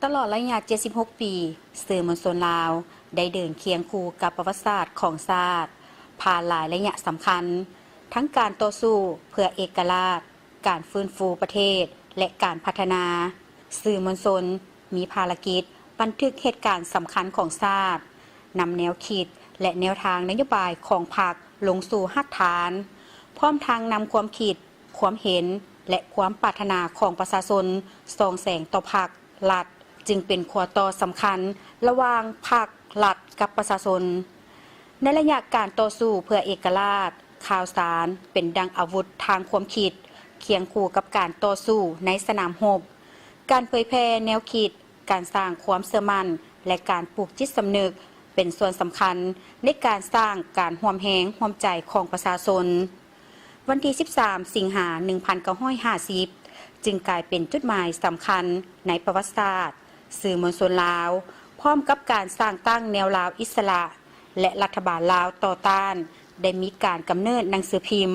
ຕະຫຼອດໄລຍະເຈັດສິບຫົກປີ, ສື່ມວນຊົນລາວໄດ້ເດີນຄຽງຄູ່ກັບປະຫວັດສາດຂອງຊາດ, ຜ່ານຫຼາຍໄລຍະສຳຄັນ, ທັງການຕໍ່ສູ້ເພື່ອເອກະລາດ, ການຟື້ນຟູປະເທດ ແລະ ການພັດທະນາ. ສື່ມວນຊົນມີພາລະກິດບັນທຶກເຫດການສຳຄັນຂອງຊາດ, ນຳແນວຄິດ ແລະ ແນວທາງນະໂຍບາຍຂອງພັກລົງສູ່ຮາກຖານ, ພ້ອມທັງນຳຄວາມຄິດ, ຄວາມເຫັນ ແລະ ຄວາມປາດຖະໜາຂອງປະຊາຊົນສ່ອງແສງຕໍ່ພັກ, ລັດ, ຈຶ່ງເປັນຂົວຕໍ່ສຳຄັນລະຫວ່າງພັກ, ລັດ ກັບປະຊາຊົນ. ໃນໄລຍະການຕໍ່ສູ້ເພື່ອເອກະລາດ, ຂ່າວສານເປັນດັ່ງອາວຸດທາງຄວາມຄິດ, ຄຽງຄູ່ກັບການຕໍ່ສູ້ໃນສະໜາມຮົບ. ການເຜີຍແຜ່ແນວຄິດ, ການສ້າງຄວາມເຊື່ອໝັ້ນ ແລະ ການປູກຈິດສຳນຶກ ເປັນສ່ວນສຳຄັນໃນການສ້າງການຮ່ວມແຮງຮ່ວມໃຈຂອງປະຊາຊົນ. ວັນທີສິບສາມ ສິງຫາ ໜຶ່ງພັນເກົ້າຮ້ອຍຫ້າສິບ ຈຶ່ງກາຍເປັນຈຸດໝາຍສຳຄັນໃນປະຫວັດສາດສື່ມວນຊົນລາວ, ພ້ອມກັບການສ້າງຕັ້ງແນວລາວອິດສະຫຼະ ແລະ ລັດຖະບານລາວຕໍ່ຕ້ານ, ໄດ້ມີການກຳເນີດໜັງສືພິມ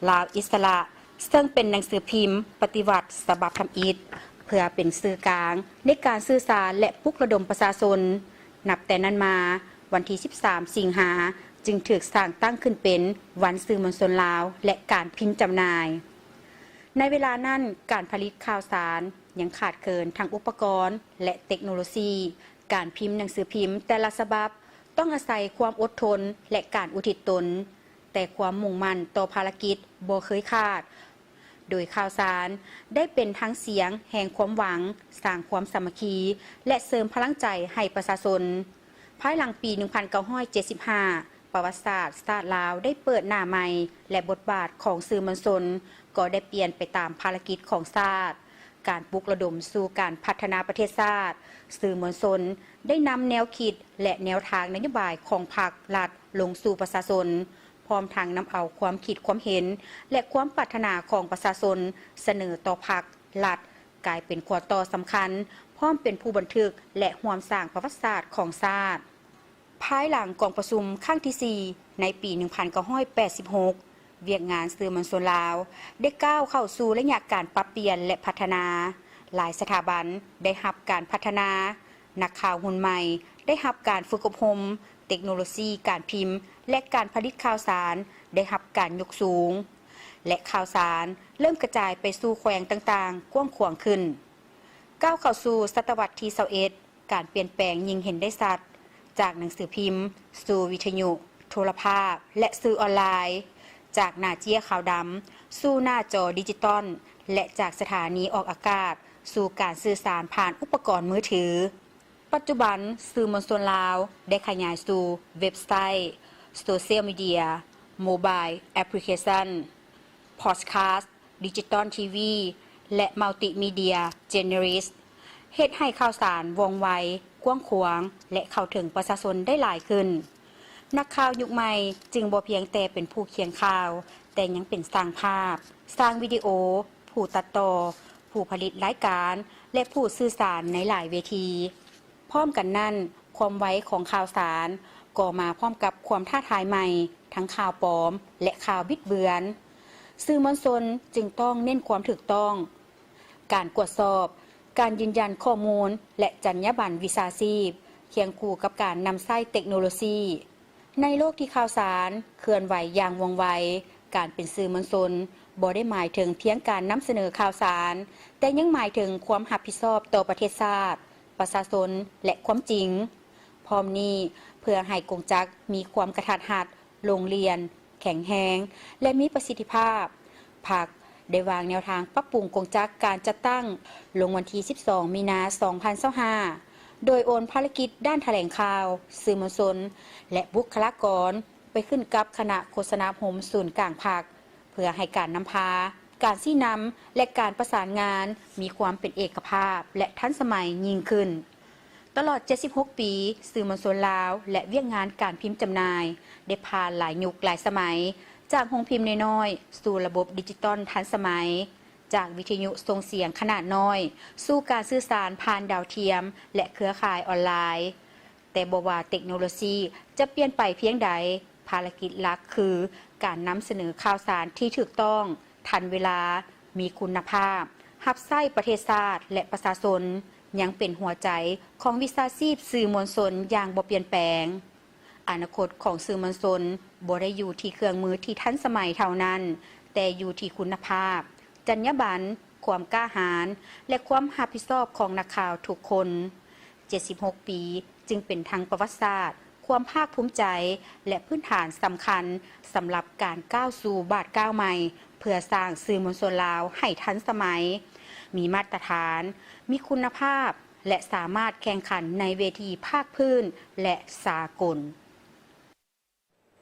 ລາວອິດສະຫຼະ, ເຊິ່ງເປັນໜັງສືພິມປະຕິວັດສະບັບທຳອິດ ເພື່ອເປັນສື່ກາງໃນການສື່ສານ ແລະ ປຸກລະດົມປະຊາຊົນ. ນັບແຕ່ນັ້ນມາ, ວັນທີສິບສາມ ສິງຫາ ຈຶ່ງຖືກສ້າງຕັ້ງຂຶ້ນເປັນວັນສື່ມວນຊົນລາວ ແລະ ການພິມຈຳໜ່າຍ. ໃນເວລານັ້ນ, ການຜະລິດຂ່າວສານຍັງຂາດເຂີນທັງອຸປະກອນ ແລະ ເຕັກໂນໂລຊີ. ການພິມໜັງສືພິມແຕ່ລະສະບັບຕ້ອງອາໄສຄວາມອົດທົນ ແລະ ການອຸທິດຕົນ, ແຕ່ຄວາມມຸ່ງໝັ້ນຕໍ່ພາລະກິດບໍ່ເຄີຍຂາດ. ໂດຍຂ່າວສານໄດ້ເປັນທັງສຽງແຫ່ງຄວາມຫວັງ, ສ້າງຄວາມສາມັກຄີ ແລະ ເສີມພະລັງໃຈໃຫ້ປະຊາຊົນ. ພາຍຫຼັງປີໜຶ່ງພັນເກົ້າຮ້ອຍເຈັດສິບຫ້າ ປະຫວັດສາດຊາດລາວໄດ້ເປີດໜ້າໃໝ່ ແລະ ບົດບາດຂອງສື່ມວນຊົນກໍໄດ້ປ່ຽນໄປຕາມພາລະກິດຂອງຊາດ. ການປຸກລະດົມສູ່ການພັດທະນາປະເທດຊາດ, ສື່ມວນຊົນໄດ້ນຳແນວຄິດ ແລະ ແນວທາງນະໂຍບາຍຂອງພັກ, ລັດ ລົງສູ່ປະຊາຊົນ, ພ້ອມທັງນຳເອົາຄວາມຄິດຄວາມເຫັນ ແລະ ຄວາມປາດຖະໜາຂອງປະຊາຊົນສະເໜີຕໍ່ພັກ, ລັດ ກາຍເປັນຂົວຕໍ່ສຳຄັນ, ພ້ອມເປັນຜູ້ບັນທຶກ ແລະ ຮ່ວມສ້າງປະຫວັດສາດຂອງຊາດ. ພາຍຫຼັງກອງປະຊຸມຄັ້ງທີສີ່ ໃນປີໜຶ່ງພັນເກົ້າຮ້ອຍແປດສິບຫົກ, ວຽກງານສື່ມວນຊົນລາວໄດ້ກ້າວເຂົ້າສູ່ໄລຍະການປັບປ່ຽນ ແລະ ພັດທະນາ. ຫຼາຍສະຖາບັນໄດ້ຮັບການພັດທະນາ, ນັກຂ່າວຮຸ່ນໃໝ່ໄດ້ຮັບການຝຶກອົບຮົມ, ເຕັກໂນໂລຊີການພິມ ແລະ ການຜະລິດຂ່າວສານໄດ້ຮັບການຍົກສູງ ແລະ ຂ່າວສານເລີ່ມກະຈາຍໄປສູ່ແຂວງຕ່າງໆກວ້າງຂວາງຂຶ້ນ. ກ້າວເຂົ້າສູ່ສະຕະວັດທີຊາວເອັດ, ການປ່ຽນແປງຍິ່ງເຫັນໄດ້ຊັດ, ຈາກໜັງສືພິມສູ່ວິທະຍຸ, ໂທລະພາບ ແລະ ສື່ອອນລາຍ, ຈາກໜ້າເຈ້ຍຂາວດຳສູ່ໜ້າຈໍດິຈິຕອນ ແລະ ຈາກສະຖານີອອກອາກາດສູ່ການສື່ສານຜ່ານອຸປະກອນມືຖື. ປັດຈຸບັນ, ສື່ມວນຊົນລາວໄດ້ຂະຫຍາຍສູ່ເວັບໄຊ, ໂຊຊຽວມີເດຍ, ໂມບາຍແອັບພລິເຄຊັນ, ພອດຄາສ, ດິຈິຕອນທີວີ ແລະ ມັລຕິມີເດຍເຈເນລິສ, ເຮັດໃຫ້ຂ່າວສານວ່ອງໄວ, ກວ້າງຂວາງ ແລະ ເຂົ້າເຖິງປະຊາຊົນໄດ້ຫຼາຍຂຶ້ນ. ນັກຂ່າວຍຸກໃໝ່ຈຶ່ງບໍ່ພຽງແຕ່ເປັນຜູ້ຂຽນຂ່າວ, ແຕ່ຍັງເປັນຊ່າງພາບ, ຊ່າງວິດີໂອ, ຜູ້ຕັດຕໍ່, ຜູ້ຜະລິດລາຍການ ແລະ ຜູ້ສື່ສານໃນຫຼາຍເວທີ. ພ້ອມກັນນັ້ນ, ຄວາມໄວຂອງຂ່າວສານກໍມາພ້ອມກັບຄວາມທ້າທາຍໃໝ່, ທັງຂ່າວປອມ ແລະ ຂ່າວບິດເບືອນ. ສື່ມວນຊົນຈຶ່ງຕ້ອງເນັ້ນຄວາມຖືກຕ້ອງ, ການກວດສອບ, ການຢືນຢັນຂໍ້ມູນ ແລະ ຈັນຍາບັນວິຊາຊີບ, ຄຽງຄູ່ກັບການນຳໃຊ້ເຕັກໂນໂລຊີ. ໃນໂລກທີ່ຂ່າວສານເຄື່ອນໄຫວຢ່າງວ່ອງໄວ, ການເປັນສື່ມວນຊົນບໍ່ໄດ້ໝາຍເຖິງພຽງການນຳສະເໜີຂ່າວສານ, ແຕ່ຍັງໝາຍເຖິງຄວາມຮັບຜິດຊອບຕໍ່ປະເທດຊາດ, ປະຊາຊົນ ແລະ ຄວາມຈິງ. ພ້ອມນີ້, ເພື່ອໃຫ້ກົງຈັກມີຄວາມກະທັດຮັດ, ໂລ່ງລ່ຽນ, ແຂງແຮງ ແລະ ມີປະສິດທິພາບ, ພັກໄດ້ວາງແນວທາງປັບປຸງກົງຈັກການຈັດຕັ້ງລົງວັນທີສິບສອງ ມີນາ ສອງພັນຊາວຫ້າ ໂດຍໂອນພາລະກິດດ້ານຖະແຫຼງຂ່າວ, ສື່ມວນຊົນ ແລະ ບຸກຄະລາກອນໄປຂຶ້ນກັບຄະນະໂຄສະນາອົບຮົມສູນກາງພັກ, ເພື່ອໃຫ້ການນຳພາ, ການຊີ້ນຳ ແລະ ການປະສານງານມີຄວາມເປັນເອກະພາບ ແລະ ທັນສະໄໝຍິ່ງຂຶ້ນ. ຕະຫຼອດເຈັດສິບຫົກປີ, ສື່ມວນຊົນລາວ ແລະ ວຽກງານການພິມຈຳໜ່າຍ ໄດ້ຜ່ານຫຼາຍຍຸກຫຼາຍສະໄໝ, ຈາກໂຮງພິມນ້ອຍໆ ສູ່ລະບົບດິຈິຕອນທັນສະໄໝ, ຈາກວິທະຍຸສົ່ງສຽງຂະໜາດນ້ອຍ ສູ່ການສື່ສານຜ່ານດາວທຽມ ແລະ ເຄືອຂ່າຍອອນລາຍ. ແຕ່ບໍ່ວ່າເຕັກໂນໂລຊີຈະປ່ຽນໄປພຽງໃດ, ພາລະກິດຫຼັກຄືການນຳສະເໜີຂ່າວສານທີ່ຖືກຕ້ອງ, ທັນເວລາ, ມີຄຸນນະພາບ, ຮັບໃຊ້ປະເທດຊາດ ແລະ ປະຊາຊົນ. ຍັງເປັນຫົວໃຈຂອງວິຊາຊີບສື່ມວນຊົນຢ່າງບໍ່ປ່ຽນແປງ. ອະນາຄົດຂອງສື່ມວນຊົນບໍ່ໄດ້ຢູ່ທີ່ເຄື່ອງມືທີ່ທັນສະໄໝເທົ່ານັ້ນ, ແຕ່ຢູ່ທີ່ຄຸນນະພາບ, ຈັນຍາບັນ, ຄວາມກ້າຫານ ແລະ ຄວາມຮັບຜິດຊອບຂອງນັກຂ່າວທຸກຄົນ. ເຈັດສິບຫົກປີ ຈຶ່ງເປັນທັງປະຫວັດສາດ, ຄວາມພາກພູມໃຈ ແລະ ພື້ນຖານສຳຄັນສຳລັບການກ້າວສູ່ບາດກ້າວໃໝ່ ເພື່ອສ້າງສື່ມວນຊົນລາວໃຫ້ທັນສະໄໝ, ມີມາດຕະຖານ, ມີຄຸນນະພາບ ແລະ ສາມາດແຂ່ງຂັນໃນເວທີພາກພື້ນ ແລະ ສາກົນ.